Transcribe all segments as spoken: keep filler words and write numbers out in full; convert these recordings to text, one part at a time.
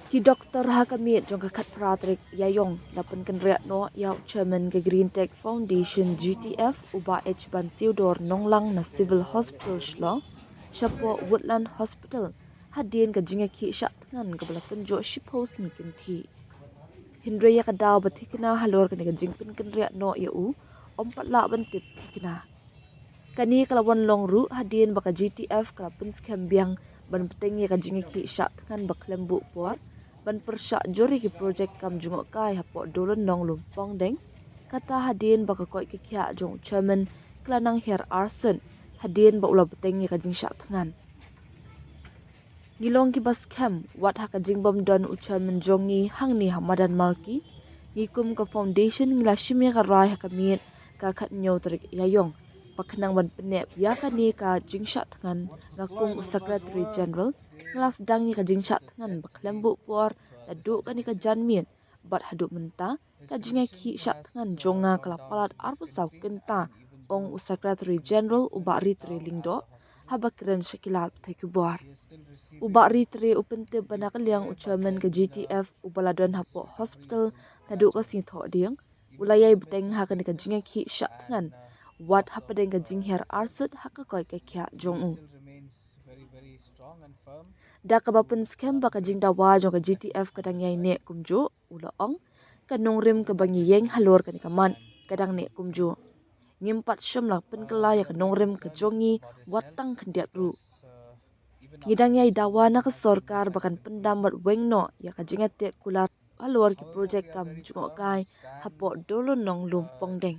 Ki doktor ha ka miet jong ka khatphra tarik Ïaïong la pynkynriah noh ïa u chairman ka Green Tech Foundation G T F, u Bah H Bansiewdor Nonglang, na Civil Hospital Shillong shapoh Woodland Hospital hadien ka jingïakhih shah thngan kaba la kynjoh shiphew sngi kynthih. Hynrei ïa ka daw ba thikna halor kane ka jingpynkynriah noh ïa u, ym pat lah ban tip thikna. Kane ka la wan long ruh hadien ba ka G T F ka la pynskhem biang ban bteng ïa ka jingïakhih shah thngan ba khlem buh por ban pyrshah jur ïa ki projek kam jngohkai hapoh Dawlynnong Lumpongdeng, kata hadien ba ka koit ka khiah jong u chairman ka la nang hiar arsut hadien ba u la bteng ïa ka jingshah thngan. Ngi long kiba skhem wat ha ka jingbym don u chairman jong ngi hangne ha madan Malki, ngi kum ka foundation ngi la shim ïa ka rai ha ka miet ka khathynñiew tarik Ïaïong ba khnang ban pynneh ïa kane ka jingshah thngan. Nga kum u Secretary General nga la sdang ïa ka jingshah thngan ba khlem buh por naduh kane ka janmiet bad haduh mynta ka jingïakhih shah thngan jong nga ka la palat arphew saw kynta, ong u Secretary General u Bah Ritre Lyngdoh haba kren sha ki lad pathai khubor. U Bah Ritre u pyntip ba na ka liang u chairman ka G T F uba la don hapoh hospital naduh ka sngi Thohdieng u la ïai bteng ha kane ka jingïakhih shah thngan wat hapdeng ka jinghiar arsut ha ka koit ka khiah jong u. Da kaba pynskhem ba ka jingdawa jong ka G T F ka dang ïai neh kumjuh, u la ong, ka nongrim kaba ngi ïeng halor kane ka mat ka dang neh kumjuh. Ngim pat shym la pynkylla ïa ka nongrim ka jong ngi wat tang khyndiat ruh. Ngi dang ïai dawa na ka sorkar ba kan pyndam bad weng noh ïa ka jingïateh kular halor ki projek kam jngohkai hapoh Dawlynnong Lumpongdeng.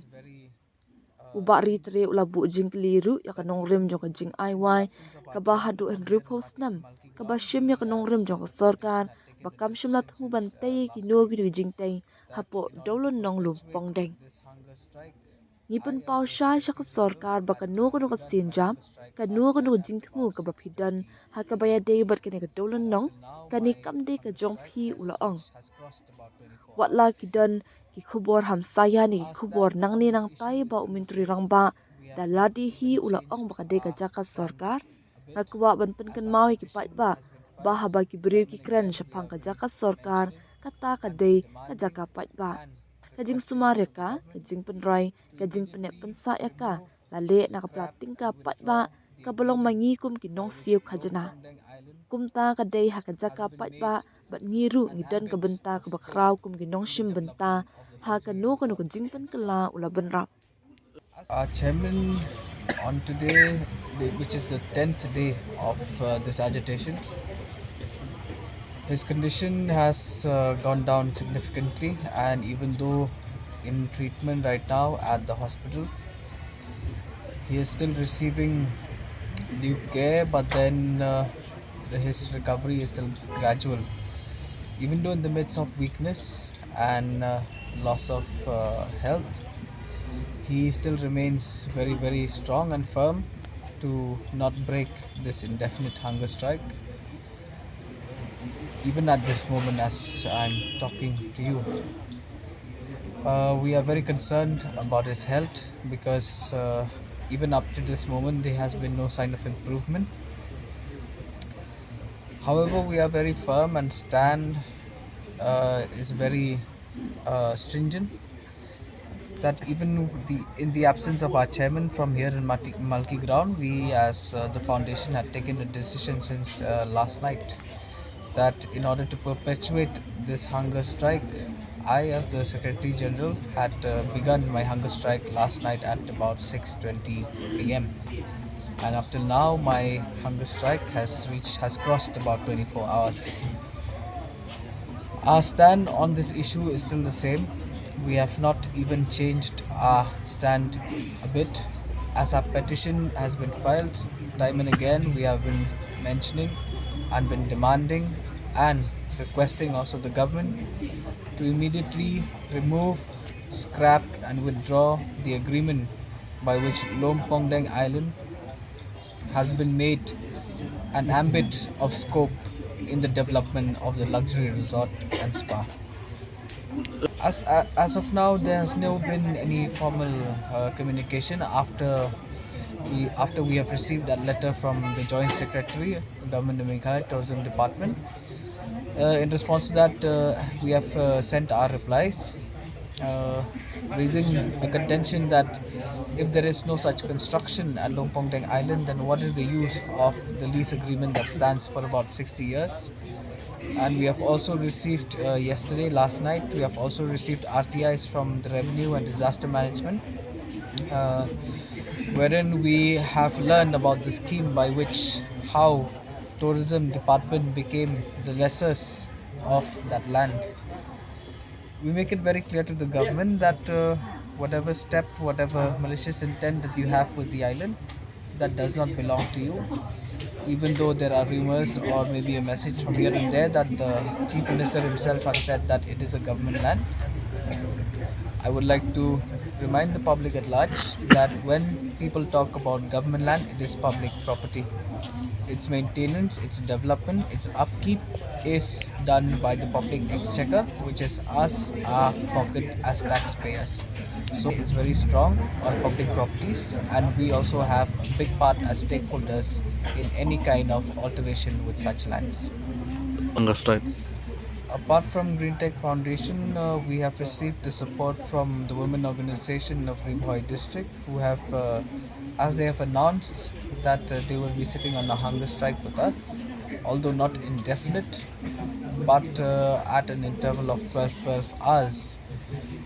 U Bah Ritre u la buh jingkylli ruh ïa ka nongrim jong ka jingai wai kaba haduh hynriewphew snem kaba shim ïa ka nongrim jong ka sorkar ba kam shym la thmu ban tei ïa kino kino ki jingtei hapoh Dawlynnong Lumpongdeng. Ngi pynpaw shai sha ka sorkar ba kano kano ka sienjam, kano kano ka jingthmu kaba phi don ha kaba ïadei bad kane ka Dawlynnong, kane kam dei ka jong phi, u la ong. Wat la ki don ki khubor hamsaïa ne ki khubor nangne nangtai ba u Myntri Rangbah da lade hi, u la ong, ba ka dei ka jaka sorkar. Nga kwah ban pynkynmaw ïa ki paidbah ba haba ki briew ki kren shaphang ka jaka sorkar, kata ka dei ka jaka paidbah. Ka jingsumar ïa ka, ka jingpynroi, ka jingpynneh pynsah ïa ka la leh na ka pla tyngka paidbah kaba long ma ngi kum ki nongsiew khajna. Kumta ka dei ha ka jaka paidbah bad ngi ruh ngi don ka bynta kaba khraw kum ki nongshim bynta ha kano kano ka jingpynkylla, u la bynrap. Our chairman on today, the- which is the tenth day of uh, this agitation, his condition has uh, gone down significantly, and even though in treatment right now at the hospital, he is still receiving due care, but then uh, the- his recovery is still gradual. Even though in the midst of weakness and uh, loss of uh, health, he still remains very, very strong and firm to not break this indefinite hunger strike, even at this moment as I'm talking to you. Uh, we are very concerned about his health because uh, even up to this moment, there has been no sign of improvement. However, we are very firm and stand uh, is very uh, stringent that even the, in the absence of our chairman from here in Mati- Malki ground, we as uh, the foundation had taken a decision since uh, last night that in order to perpetuate this hunger strike, I, as the Secretary General, had uh, begun my hunger strike last night at about six twenty p m. And up till now, my hunger strike has reached, has crossed about twenty-four hours. Our stand on this issue is still the same. We have not even changed our stand a bit. As our petition has been filed, time and again we have been mentioning and been demanding and requesting also the government to immediately remove, scrap and withdraw the agreement by which Lumpongdeng Island has been made an ambit of scope in the development of the luxury resort and spa. As, uh, as of now, there has never been any formal uh, communication after we, after we have received that letter from the Joint Secretary, Government of Meghalaya Tourism Department. Uh, in response to that, uh, we have uh, sent our replies, uh, raising the contention that if there is no such construction at Longpong Deng Island, then what is the use of the lease agreement that stands for about sixty years? And we have also received, uh, yesterday, last night, we have also received R T Is from the Revenue and Disaster Management, uh, wherein we have learned about the scheme by which how tourism department became the lessors of that land. We make it very clear to the government that uh, whatever step, whatever malicious intent that you have with the island, that does not belong to you. Even though there are rumors or maybe a message from here and there that the Chief Minister himself has said that it is a government land, I would like to remind the public at large that when people talk about government land, it is public property. Its maintenance, its development, its upkeep is done by the public exchequer, which is us, our pocket as taxpayers. So it's very strong on public properties, and we also have a big part as stakeholders in any kind of alteration with such lands. Hunger strike. Apart from Green Tech Foundation, uh, we have received the support from the women organization of Ri Bhoi district, who have, uh, as they have announced, that uh, they will be sitting on a hunger strike with us, although not indefinite, but uh, at an interval of twelve, twelve hours.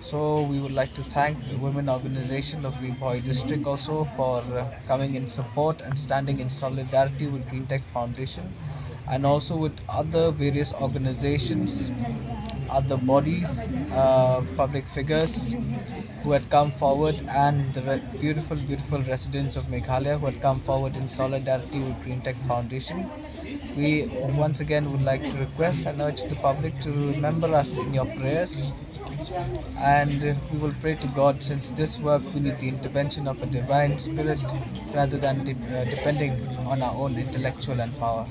So we would like to thank the women organization of Ri Bhoi district also for uh, coming in support and standing in solidarity with Green Tech Foundation, and also with other various organizations, other bodies, uh, public figures who had come forward, and the re- beautiful, beautiful residents of Meghalaya who had come forward in solidarity with Green Tech Foundation. We once again would like to request and urge the public to remember us in your prayers. And uh, we will pray to God, since this work we need the intervention of a divine spirit rather than de- uh, depending on our own intellectual and power.